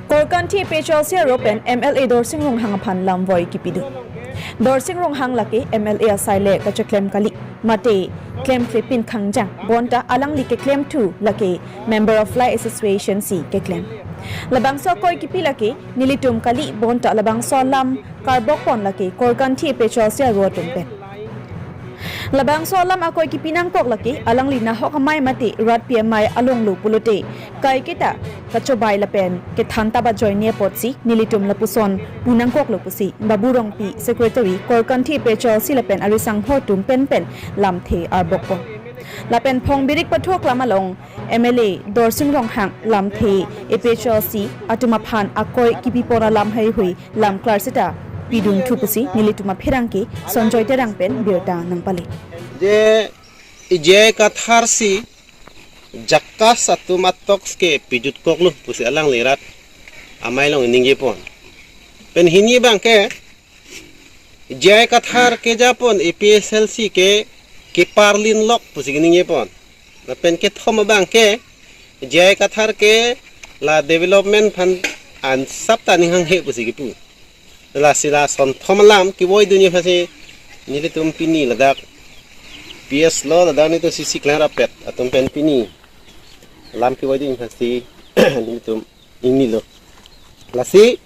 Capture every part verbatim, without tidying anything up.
Korkanthi A P H L C aro pen M L A Dorsing Ronghang aphan lamvoi kipidun. Dorsing Ronghang lake M L A asai le kacheklem kali, mate klemklepin khangjang, bonta alangli keklemthu lake Member of Lai Association si keklem. Labangso akoi kipi lake nelitum kali, bonta labangso alam karbokpon lake Korkanthi A P H L C aro atum pen. Labangso alam akoi kipi nangkok lake alangli nahok amei mate rat pi amei along lo pulote kaiketa kachobai lapen kethan tap ajoine apotsi nelitum lapuson pu nangkoklo pusi Babu Rongpi, Secretary Korkanthi A P H L C lapen arisangho atum penpen lamthe arbokpon. Lapen Phongbirik pathok lam along M L A Dorsing Ronghang lamthe A P H L C atum aphan akoi kipipon alam heihui lam klar seta pidunthu pusi nelitum apherangke Sonjoy Terang pen birta nangpale. Je J I Kathar si JACAS atum atoks ke pijutkoklo pusi alangli rat amei along ningjepon. Pen hini abangke J I Kathar kejapon A P H L C ke keparlinlok pusi keningjepon. Lapen kethom abangke J I Kathar ke la development aphan ansap ta aning hanghe pusi kipu. Lasi la sonthom alam kevoidunji aphansi nelitum pini ladak P S lo, ladak nelitum C C klang rapet atum pen pini lam kevoidunji aphansi nelitum ingnilo. Lasi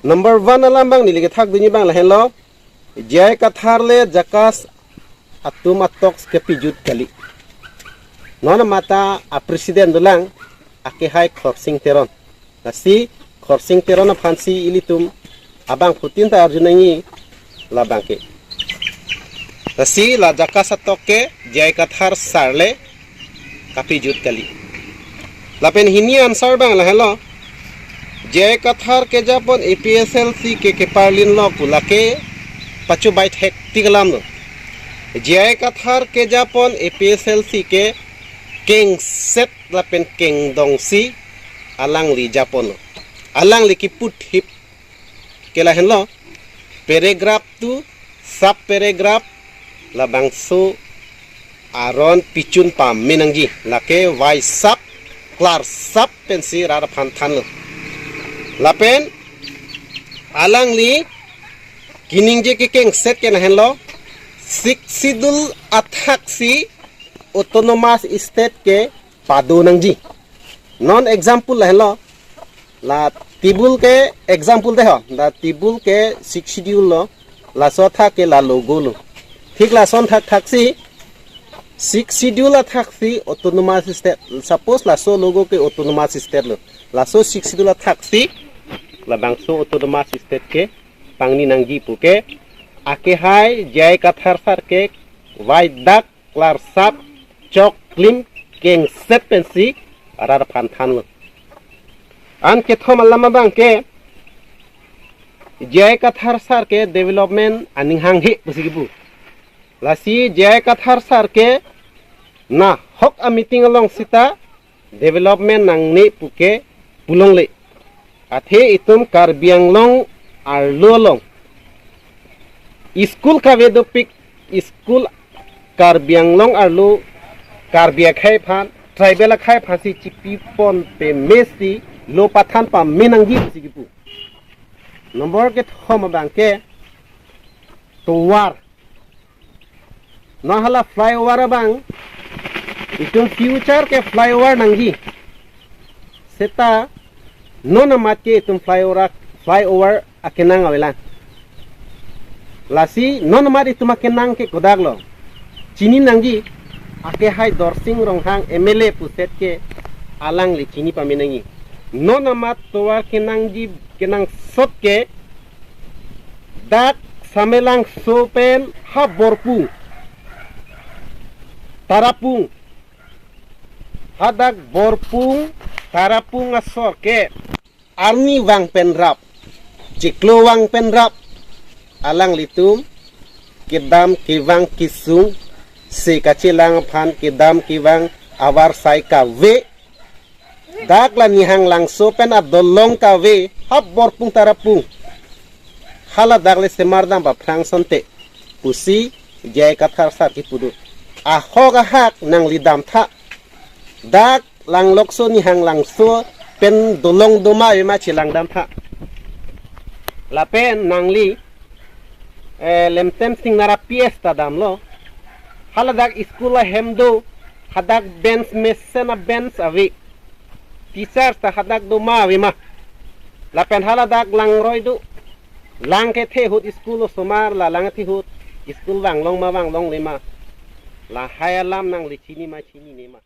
number one alam abang neli kethakdunji abang lahenlo, J I Kathar le JACAS atum atoks kepijut kali. Non amat ta a president dolang, akehai Khorsing Teron. Lasi Khorsing Teron aphansi ilitum abangphutin ta arju nangji labangke. Lasi la JACAS atok ke J I Kathar sar le kapijut kali. Lapen hini answer abang lahenlo, J I Kathar kejapon A P H L C ke keparlinlok pu lake pachobai thektik alam lo. J I Kathar kejapon A P H L C ke kengset lapen kengdongsi alangli japonlo. Alangli kiputhip ke lahenlo, paragraph two, sub paragraph, labangso aron pichun pame nangji, lake vaisap klarsap pensi rat aphan thanlo. Lapen alangli kiningje kekengset ke lahenlo, Sixth Schedule athaksi autonomous state ke pado nangji. Non example lahenlo, la table ke example dei ho, la table ke Sixth Schedule lo, laso athak ke la logo lo. Thik lason thakthaksi Sixth Schedule athaksi autonomous state. Suppose laso logo ke autonomous state lo, laso Sixth Schedule athaksi labangso autonomous state ke pangni nangji puke akehai J I Kathar sar ke vaidak klarsap choklim kengset pensi rat aphan thanlo. An kethom alam abangke J I Kathar sar ke development aning hanghe pusi kipu. Lasi J I Kathar sar ke nahok a meeting along sita development nangne puke pulongle. Athe itum Karbi Anglong arlo along school kave dopik, school Karbi Anglong arlo Karbi akhei aphan, tribal akhei aphansi chipipon pamesi lo pathan pame nangji pusi kipu. Number kethom abangke tovar. Non hala flyover abang, itum future ke flyover nangji. Seta non amat ke itum flyover, flyover akenang avelang. Lasi non amat itum akenang ke kodak lo. Chini nangji, akehai Dorsing Ronghang M L A puset ke alangli chini pame nangji. Non amat tovar kenangji, kenangsot ke dak Samelangso pen ha Borpung, Tarapung, hadak Borpung, Tarapung asor ke arni vang pen rap, chiklo vang pen rap, alanglitum kedam kevang kesung, se kachelang aphan kedam kevang avarsai kave, dak la Nihanglangso pen adolong kave, ha Borpung Tarapung. Hala dak le semar dam ba phrang sonte pusi J I Kathar sar kipu do. Ahok ahak nangli damtha. Dak Langlokso Nihanglangso pen dolong doma avema chelangdamtha. Lapen nangli eh, Lemtem Singnar a-P S ta damlo. Haladak school ahem do, hadak bench mesen a-bench ave. Teachers ta hadak doma avema. Lapen haladak langroi do. Lang kethe ahut school osomar, la lang kethe ahut school vanglong ma vanglongle ma. Lahai alam nangli chinima chininema.